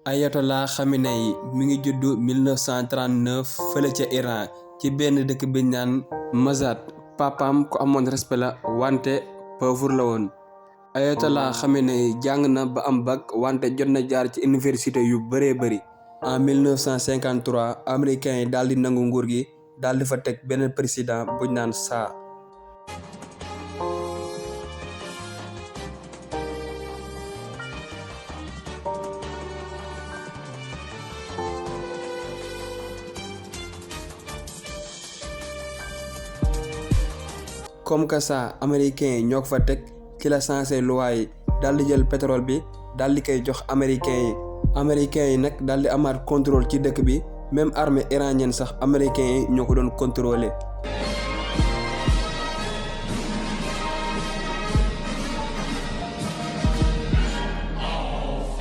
Ayatollah Khamenei mi ngi juddu 1939 fële ca Iran ci benn dëkk bi naan Mazat. papaam ku amoon respect la wante pauvre la woon. Ayatollah Khamenei jàng na ba am bac wante jot na jaar ci université yu bëree bëri. En 1953 américains yi daal di nangu nguur gi daal di fa teg beneen président buñ naan Shah. comme que ça américains yi ñoo ko fa teg ci la changé loi yi daal di jël pétrole bi daal di koy jox américains yi nag daal di amaat contrôle ci dëkk bi même armée iranienne sax américains yi ñoo ko doon contrôler.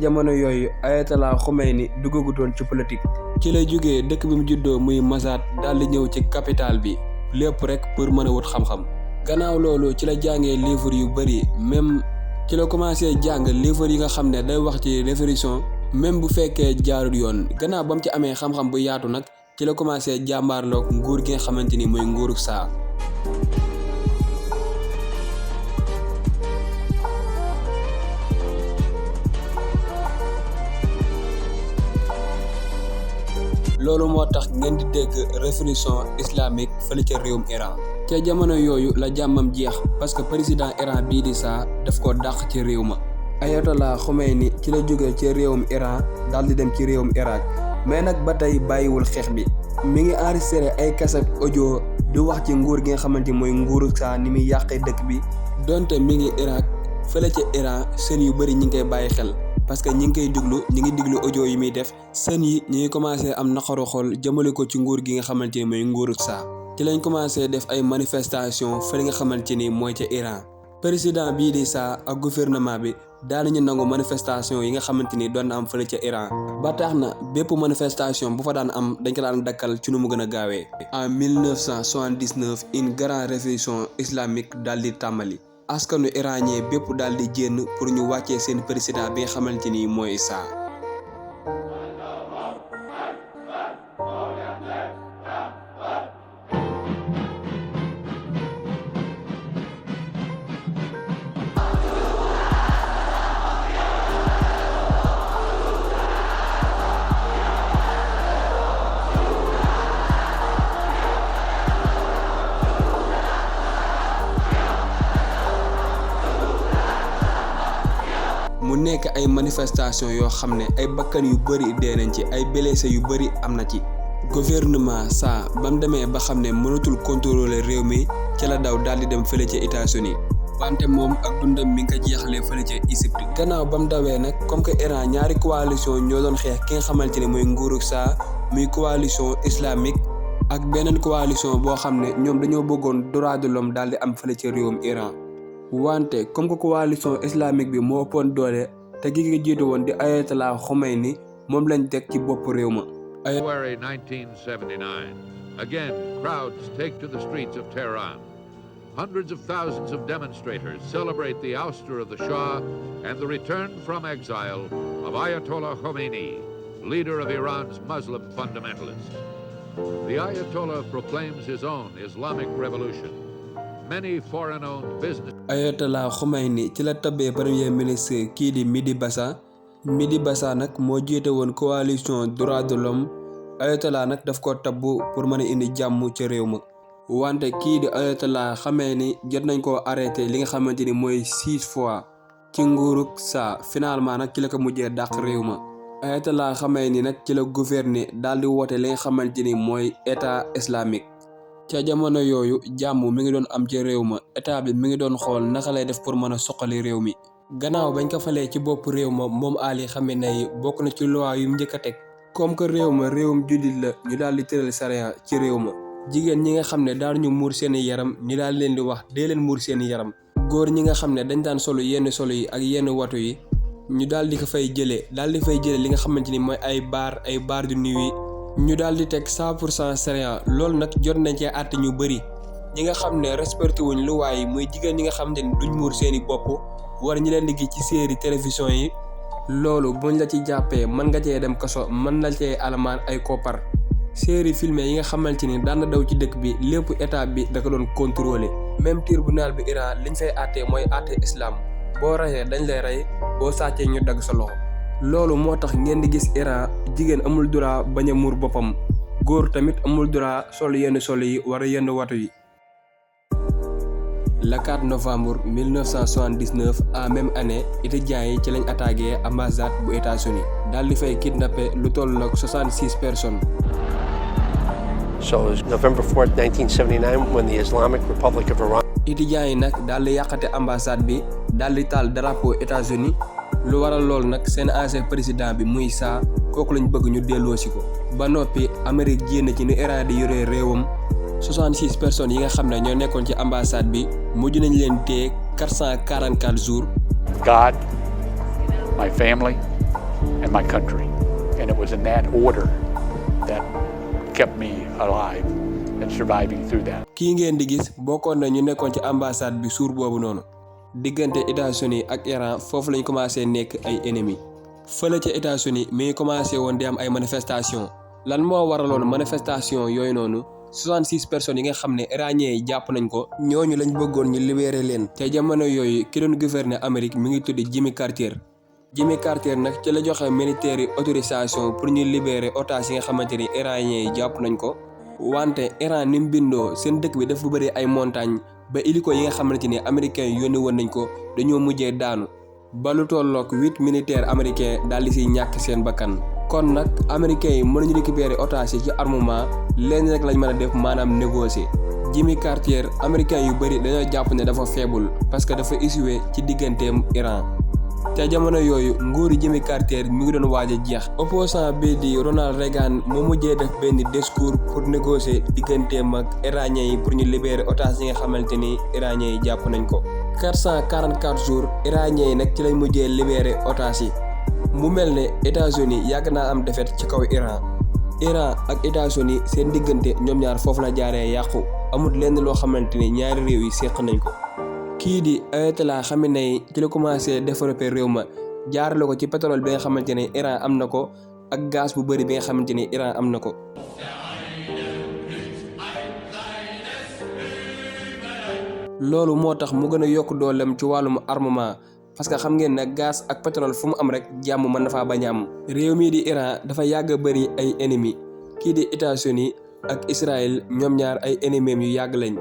jamono yooyu Ayatollah Khomeini duggagutoon ci politique. ci la jógee dëkk bi mu juddoo muy Mazat daal di ñëw ci capitale bi lépp rek pour mën a wut xam-xam. gannaaw loolu ci la jàngee livre yu bëri même ci la commencé jàng livre yi nga xam ne day wax ci révolution même bu fekkee jaarul yoon. gannaaw ba mu ci amee xam-xam bu yaatu nag ci la commencé jàmbaarloog nguur gi nga xamante ni mooy nguuru Shah. loolu moo tax ngeen di dégg révolution islamique fële ca réewum Iran. ca jamono yooyu la jàmmam jeex parce que président Iran bii di Shah daf ko dàq ci réew ma. Ayatollah Khomeini ci la jóge ci réewum Iran daal di dem ci réewum Irak mais nag ba tey bàyyiwul xeex bi. mi ngi enregistré ay cassette audio di wax ci nguur gi nga xamante mooy nguuru Shah ni muy yàqee dëkk bi. donte mi ngi Irak fële ca Iran seen yu bëri ñi ngi koy bàyyi xel. parce que ñi ngi koy diglu audio yi muy def seen yi ñi ngi commencé am naqaru xol jëmale ko ci nguur gi nga xamante ni mooy nguuru Shah. ci lañ commencé def ay manifestation fa li nga xamante ni mooy ca Iran. président bii di Shah ak gouvernement bi daanañu nangu manifestation yi nga xamante ni doon na am fële ca Iran. ba tax na bépp manifestation bu fa daan am dañ ko daan dakkal ci nu mu gën a gaawee. en 1979 une grande révolution islamique daal di tàmbali. askanu iranien bépp daal di génn pour ñu wàccee seen président bi nga xamante ni mooy Shah. mu nekk ay manifestation yoo xam ne ay bakkan yu bëri dee nañ ci ay blessé yu bëri am na ci. gouvernement Shah ba mu demee ba xam ne mënatul contrôler réew mi ci la daw daal di dem fële ca États-Unis wante moom ak dundam mi ngi ko jeexalee fële ca Égypte. gannaaw ba mu dawee nag comme que Iran ñaari coalition ñoo doon xeex ki nga xamante ne mooy nguuru Shah muy coalition islamique ak beneen coalition boo xam ne ñoom dañoo bëggoon droit de l'homme daal di am fële ca réewum Iran. wante comme que coalition islamique bi moo ëppoon doole te gi nga jiitu woon di Ayatollah Khomeini moom lañ teg ci bopp réew ma. February 1979. Again, crowds take to the streets of Tehran. Hundreds of thousands of demonstrators celebrate the ouster of the Shah and the return from exile of Ayatollah Khomeini, leader of Iran's Muslim fundamentalists. The Ayatollah proclaims his own Islamic revolution. Many foreign-owned business. Ayatollah Khomeini ci la tabbee premier ministre kii di Mehdi Bassa nag moo jiite woon coalition droit de l'homme. Ayatollah nag daf ko tabbu pour mën a indi jàmm ci réew ma. wante kii di Ayatollah Khomeini jot nañ koo arrêté li nga xamante ni mooy 6 fois ci nguurug Shah finalement nag ci la ko mujjee dàq réew ma. Ayatollah Khomeini nag ci la gouverner daal di woote li nga xamante ni mooy état islamique. ca jamono yooyu jàmm mi ngi doon am ci réew ma état bi mi ngi doon xool naka lay def pour mën a soqali réew mi. gannaaw bañ ko falee ci bopp réew ma moom Ali Khamenei bokk na ci loi yu mu njëkk a teg. comme que réew ma réewum jullit la ñu daal di tëral sariya ci réew ma. jigéen ñi nga xam ne daal ñu muur seeni yaram ñu daal leen di wax dee leen muur seeni yaram. góor ñi nga xam ne dañ daan solo yenn solo yi ak yenn watu yi ñu daal di ko fay jëlee li nga xamante ni mooy ay bar de nuit. ñu daal di teg 100% sariya loolu nag jot nañ cee àtte ñu bëri ñi nga xam ne respecté wuñ luwaay yi muy jigéen ñi nga xam ne duñ muur seeni bopp war ñi leen di gis ci série télévision yi loolu buñ la ci jàppee mën nga cee dem kaso mën na cee alamaan ay koppar. série filmé yi nga xamante ni daan na daw ci dëkk bi lépp état bi da ko doon contrôler. même tribunal bi Iran liñ fay àttee mooy àtte islam boo reyee dañ lay rey boo sàccee ñu dagg sa loxo. loolu moo tax ngeen di gis Iran jigéen amul droit bañ a muur boppam góor tamit amul droit sol yenn sol yi wala yenn watu yi. le 4 novembre 1979 en même année étudiants yi ci lañ attaqué ambassade bu États-Unis daal di fay kidnappé lu toll ak 66 personnes. So it was November 4th, 1979 when the Islamic Republic of Iran. étudiants yi nag daal di yàqate ambassade bi daal di taal drapeau États-Unis lu waral loolu nag seen ancien président bi muy saa kooku lañ bëgg ñu delloosi ko. ba noppi Amérique jéem ci ni Iran di yore réewam 66 personnes yi nga xam ne ñoo nekkoon ci ambassade bi mujj nañ leen téye 444 jours. God, my family, and my country, and it was in that order that kept me alive and surviving through that. kii ngeen di gis bokkoon na ñu nekkoon ci ambassade bi suur boobu noonu diggante États-Unis ak Iran foofu lañ commencé nekk ay ennemis fële ca États-Unis mi ngi commencé woon di am ay manifestation lan moo waraloon manifestation yooyu noonu 66 personnes yi nga xam ne iranien yi jàpp nañ ko ñooñu lañ bëggoon ñu libéré leen. te jamono yooyu ki doon gouverner Amérique mi ngi tudd Jimmy Carter. Jimmy Carter nag ci la joxe militaire yi autorisation pour ñu libérer otages yi nga xamante ni iranien yi jàpp nañ ko. wante Iran ni mu bindoo seen dëkk bi dafa bëri ay montagnes ba hélico yi nga xamante ni américains yi yónni woon nañ ko dañoo mujjee daanu ba lu tollook 8 militaires américains daal di siy ñàkk seen bakkan. kon nag américains yi mënuñu récupérer otages yi ci armement leen rek lañ mën a def maanaam négocier. Jimmy Carter américains yu bëri dañoo jàpp ne dafa faible parce que dafa échoué ci digganteem Iran. te jamono yooyu nguuru Jimmy Carter mi ngi doon waaj a jeex. opposant bii di Ronald Reagan moo mujjee def benn discours pour négocier digganteem ak iraniens yi pour ñu libérer otages yi nga xamante ni iraniens yi jàpp nañ ko. 444 jours iraniens yi nag ci lañ mujjee libérer otages yi mu mel ne États-Unis yàgg naa am défaite ci kaw Iran. Iran ak États-Unis seen diggante ñoom ñaar foofu la jaaree yàqu amul lenn loo xamante ni ñaari réew yi séq nañ ko. kii di Ayatollah Khamenei ci la commencé développer réew ma jaarale ko ci pétrole bi nga xamante ne Iran am na ko ak gaz bu bëri bi nga xamante ni Iran am na ko. loolu moo tax mu gën a yokk dooleem ci wàllum armement parce que xam ngeen ne gaz ak pétrole fu mu am rek jàmm mën na faa bañ a am. réew mii di Iran dafa yàgg a bëri ay ennemis kii di États-Unis ak Israël ñoom ñaar ay ennemis yu yàgg lañ.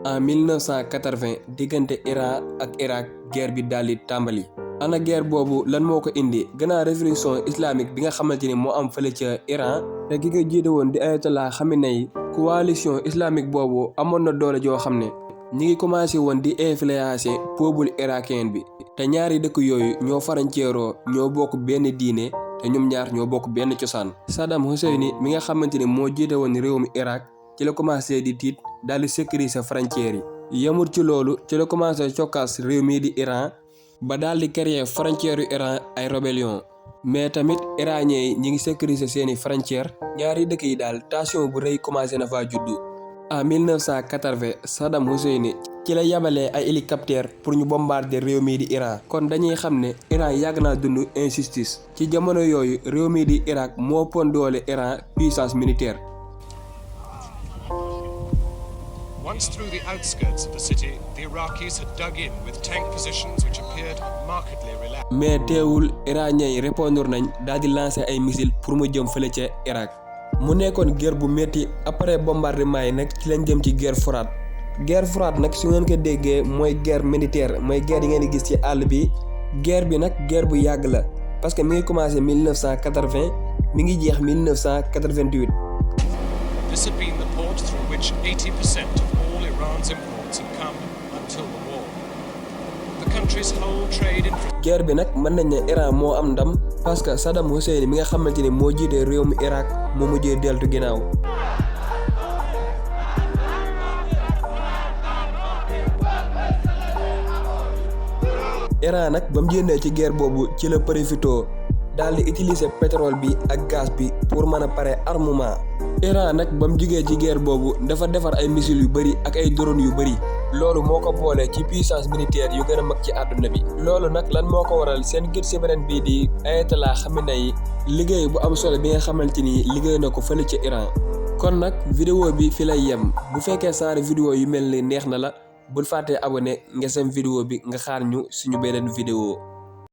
en 1980 diggante Iran ak Irak guerre bi daal di tàmbali. ana guerre boobu lan moo ko indi gannaaw révolution islamique bi nga xamante ni moo am fële ca Iran te ki ko jiite woon di Ayatollah Khamenei coalition islamique boobu amoon na doole joo xam ne ñi ngi commencé woon di influencer peuple irakien bi te ñaari dëkk yooyu ñoo farañceeroo ñoo bokk benn diine te ñoom ñaar ñoo bokk benn cosaan. Saddam Hussein mi nga xamante ni moo jiite woon réewum Irak ci la commencé di tiit daal di sécuriser frontières yi yemul ci loolu ci la commencé cokkaas réew mii di Iran ba daal di créer frontière yu Iran ay rébellion mais tamit iraniens yi ñi ngi sécuriser seeni frontières ñaari dëkk yi daal tension bu rëy commencé na faa juddu. en 1980 Saddam Hussein ci la yabalee ay hélicoptère pour ñu bombarder réew mii di Iran kon dañuy xam ne Iran yàgg naa dund injustice ci jamono yooyu réew mii di Irak moo pon doole Iran puissance militaire. Once through the outskirts of the city, the Iraqis had dug in with tank positions which appeared markedly relaxed. mais teewul iraniens yi répondre nañ daal di lancer ay missiles pour mu jëm fële ca Irak. mu nekkoon guerre bu métti après bombardement yi nag ci lañ jëm ci guerre froide. guerre froide nag su ngeen ko déggee mooy guerre militaire mooy guerre yi ngeen di gis ci àll bi. guerre bi nag guerre bu yàgg la parce que mi ngi commencé 1980 mi ngi jeex 1988. This had been the port through which 80% of all Iran's imports had come until the war. The country's whole trade guerre bi nag mën nañ ne Iran moo am ndam parce que Saddam Hussein mi nga xamante ni moo jiite réew mi Irak moo mujjee deltu ginnaaw. Iran nag ba mu génnee ci guerre boobu ci la profitoo daal di utiliser pétrole bi ak gaz bi pour mën a pare armement. Iran nag ba mu jugee ci guerre boobu dafa defar ay missiles yu bëri ak ay drones yu bëri loolu moo ko boole ci puissance militaire yu gën a mag ci àdduna bi. loolu nag lan moo ko waral seen guide souverain bii di Ayatollah Khamenei liggéey bu am solo bi nga xamante ni liggéey na ko fële ca Iran. kon nag vidéo bi fi lay yem bu fekkee saari vidéo yu mel ni neex na la bul fàttee abonné nga sem vidéo bi nga xaar ñu suñu beneen vidéo.